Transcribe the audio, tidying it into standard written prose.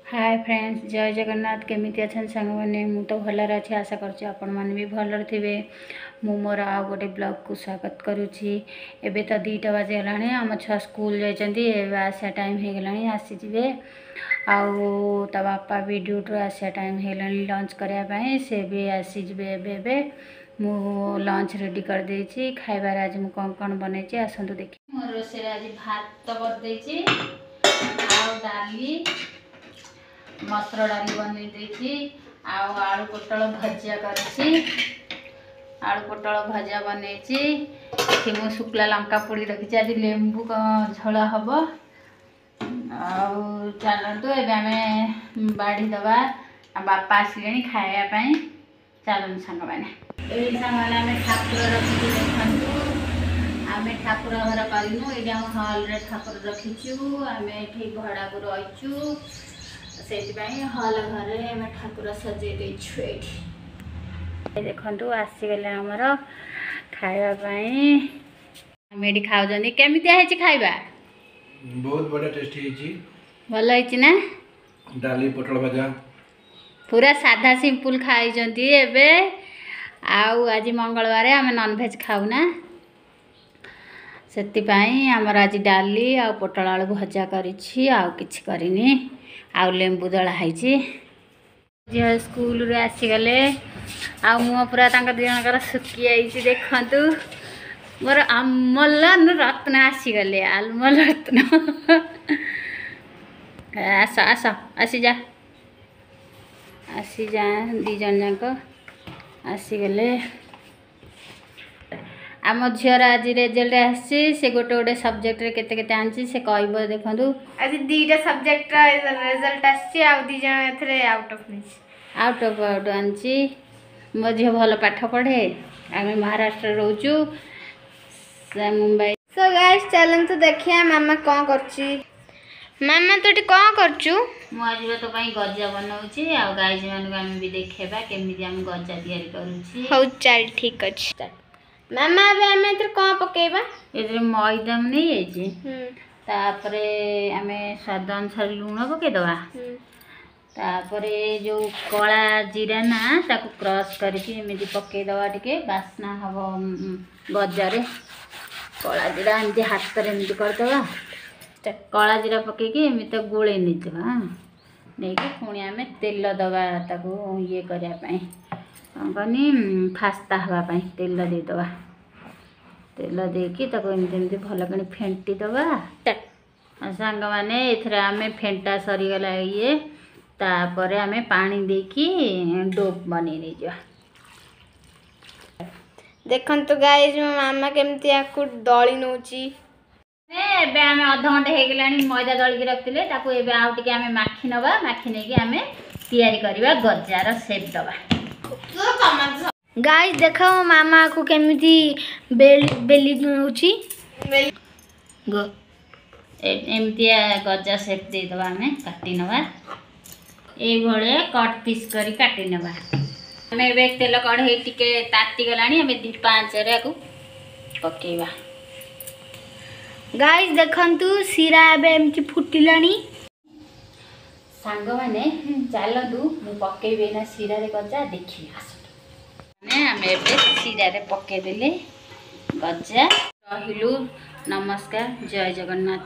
ହାଏ friends, ଜୟ ଜଗନ୍ନାଥ। କେମିତି ଅଛନ୍ତି ସାଙ୍ଗମାନେ? ମୁଁ ତ ଭଲରେ ଅଛି। ଆଶା କରୁଛି ଆପଣମାନେ ବି ଭଲରେ ଥିବେ। ମୁଁ ମୋର ଆଉ ଗୋଟେ ବ୍ଲଗ୍କୁ ସ୍ୱାଗତ କରୁଛି। ଏବେ ତ 2ଟା ବାଜିଗଲାଣି। ଆମ ଛୁଆ ସ୍କୁଲ ଯାଇଛନ୍ତି। ଏବେ ଆସିବା ଟାଇମ୍ ହେଇଗଲାଣି, ଆସିଯିବେ। ଆଉ ତା ବାପା ବି ଡ୍ୟୁଟିରୁ ଆସିବା ଟାଇମ୍ ହେଇଗଲାଣି ଲଞ୍ଚ କରିବା ପାଇଁ। ସେ ବି ଆସିଯିବେ ଏବେ ଏବେ। ମୁଁ ଲଞ୍ଚ ରେଡ଼ି କରିଦେଇଛି। ଖାଇବାରେ ଆଜି ମୁଁ କ'ଣ କ'ଣ ବନେଇଛି, ଆସନ୍ତୁ ଦେଖି। ମୋ ରୋଷେଇରେ ଆଜି ଭାତ କରିଦେଇଛି ଆଉ ଡାଲି, ମସୁର ଡାଲି ବନେଇ ଦେଇଛି ଆଉ ଆଳୁ ପୋଟଳ ଭଜା କରିଛି। ଆଳୁ ପୋଟଳ ଭଜା ବନେଇଛି। ଏଠି ମୁଁ ଶୁଖିଲା ଲଙ୍କା ପୋଡ଼ି ରଖିଛି। ଆଜି ଲେମ୍ବୁ ଝୋଳ ହବ। ଆଉ ଚାଲନ୍ତୁ, ଏବେ ଆମେ ବାଢ଼ି ଦେବା। ଆଉ ବାପା ଆସିଲେଣି ଖାଇବା ପାଇଁ। ଚାଲନ୍ତୁ ସାଙ୍ଗମାନେ। ଏଇ ସାଙ୍ଗମାନେ, ଆମେ ଠାକୁର ରଖିଛୁ। ଦେଖନ୍ତୁ, ଆମେ ଠାକୁର ଘର କରିନୁ। ଏଇଠି ଆମ ହଲ୍ରେ ଠାକୁର ରଖିଛୁ। ଆମେ ଏଠି ଭଡ଼ାକୁ ରହିଛୁ, ସେଇଥିପାଇଁ ହଲ୍ ଘରେ ଆମେ ଠାକୁର ସଜେଇ ଦେଇଛୁ ଏଇଠି। ଦେଖନ୍ତୁ, ଆସିଗଲେ ଆମର ଖାଇବା ପାଇଁ। ଆମେ ଏଠି ଖାଉଛନ୍ତି। କେମିତିଆ ହେଇଛି ଖାଇବା? ବହୁତ ବଢ଼ିଆ ଟେଷ୍ଟି ହେଇଛି। ଭଲ ହେଇଛି ନା? ଡାଲି, ପୋଟଳ ଭଜା। ପୁରା ସାଧା ସିମ୍ପୁଲ ଖାଇଛନ୍ତି ଏବେ। ଆଉ ଆଜି ମଙ୍ଗଳବାର, ଆମେ ନନଭେଜ୍ ଖାଉନା। ସେଥିପାଇଁ ଆମର ଆଜି ଡାଲି ଆଉ ପୋଟଳ ଆଳୁ ଭଜା କରିଛି, ଆଉ କିଛି କରିନି। ଆଉ ଲେମ୍ବୁ ଦଳା ହେଇଛି। ଝିଅ ସ୍କୁଲରୁ ଆସିଗଲେ ଆଉ ମୁହଁ ପୁରା ତାଙ୍କ ଦୁଇ ଜଣଙ୍କର ଶୁଖି ଯାଇଛି। ଦେଖନ୍ତୁ, ମୋର ଅମଲ ରତ୍ନ ଆସିଗଲେ। ଆଲମଲ ରତ୍ନ, ଆସ ଆସ, ଆସିଯା ଆସିଯା। ଦୁଇ ଜଣ ଯାକ ଆସିଗଲେ। ଆମ ଝିଅର ଆଜି ରେଜଲ୍ଟ ଆସିଛି। ସେ ଗୋଟେ ଗୋଟେ ସବଜେକ୍ଟରେ କେତେ କେତେ ଆଣିଛି, ସେ କହିବ। ଦେଖନ୍ତୁ। ଆଜି 2ଟା ସବଜେକ୍ଟର ରେଜଲ୍ଟ ଆସିଛି ଆଉ 2 ଜଣ ଏଥିରେ ଆଉଟ୍ ଅଫ୍ ନେଇଛି। ଆଉଟ୍ ଅଫ୍ ଆଉଟ୍ ଆଣିଛି। ମୋ ଝିଅ ଭଲ ପାଠ ପଢ଼େ। ଆମେ ମହାରାଷ୍ଟ୍ରରେ ରହୁଛୁ, ସେ ମୁମ୍ବାଇ। ସୋ ଗାଇସ୍, ଚାଲନ୍ତୁ ଦେଖିବା ମାମା କ'ଣ କରୁଛି। ମାମା, ତୁ ଏଠି କ'ଣ କରୁଛୁ? ମୁଁ ଆଜି ତୋ ପାଇଁ ଗଜା ବନଉଛି ଆଉ ଗାଈ ମାନଙ୍କୁ ଆମେ ବି ଦେଖେଇବା କେମିତି ଆମେ ଗଜା ତିଆରି କରୁଛି। ହଉ ଚାଲ, ଠିକ୍ ଅଛି ମାମା। ଏବେ ଆମେ ଏଥିରେ କ'ଣ ପକେଇବା? ଏଥିରେ ମଇଦା ମୁଁ ନେଇଯାଇଛି। ତାପରେ ଆମେ ସ୍ୱାଦ ଅନୁସାରେ ଲୁଣ ପକେଇଦେବା। ତାପରେ ଯେଉଁ କଳା ଜିରା ନା, ତାକୁ କ୍ରସ୍ କରିକି ଏମିତି ପକେଇଦେବା। ଟିକେ ବାସ୍ନା ହେବ ଗଜାରେ। କଳା ଜିରା ଏମିତି ହାତରେ ଏମିତି କରିଦେବା। କଳା ଜିରା ପକେଇକି ଏମିତି ଗୋଳେଇ ନେଇଯିବା। ନେଇକି ପୁଣି ଆମେ ତେଲ ଦେବା ତାକୁ ଇଏ କରିବା ପାଇଁ। କ'ଣ କହନି, ଖାସ୍ତା ହେବା ପାଇଁ ତେଲ ଦେଇଦେବା। ତେଲ ଦେଇକି ତାକୁ ଏମିତି ଏମିତି ଭଲ କିଣି ଫେଣ୍ଟି ଦେବା। ସାଙ୍ଗମାନେ, ଏଥିରେ ଆମେ ଫେଣ୍ଟା ସରିଗଲା ଇଏ। ତାପରେ ଆମେ ପାଣି ଦେଇକି do ବନେଇ ନେଇଯିବା। ଦେଖନ୍ତୁ ଗାଇସ୍, ମୋ ମାମା କେମିତି ୟାକୁ ଦଳି ନେଉଛି। ଏବେ ଆମେ ଅଧଘଣ୍ଟା ହେଇଗଲାଣି ମଇଦା ଦଳିକି ରଖିଥିଲେ। ତାକୁ ଏବେ ଆଉ ଟିକେ ଆମେ ମାଖି ନେବା। ମାଖି ନେଇକି ଆମେ ତିଆରି କରିବା, ଗଜାର ସେପ୍ ଦେବା। ଗାଇସ୍, ଦେଖ ମୋ ମାମାକୁ କେମିତି ବେଲି ନେଉଛି। ଏମିତିଆ ଗଜା ସେପ୍ ଦେଇଦେବା। ଆମେ କାଟି ନେବା, ଏଇଭଳିଆ କଟ୍ ପିସ୍ କରି କାଟି ନେବା। ଆମେ ଏବେ ତେଲ କଢ଼େଇ ଟିକେ ତାତିଗଲାଣି। ଆମେ ଧିପା ଆଞ୍ଚରେ ଆକୁ ପକେଇବା। ଗାଇସ୍, ଦେଖନ୍ତୁ, ଶିରା ଏବେ ଏମିତି ଫୁଟିଲାଣି। ସାଙ୍ଗମାନେ, ଚାଲନ୍ତୁ, ମୁଁ ପକେଇବି ଏଇନା ଶିରାରେ ଗଜା, ଦେଖି ଆସନ୍ତୁ। ମାନେ ଆମେ ଏବେ ଶିରାରେ ପକେଇଦେଲେ ଗଜା। ରହିଲୁ, ନମସ୍କାର, ଜୟ ଜଗନ୍ନାଥ।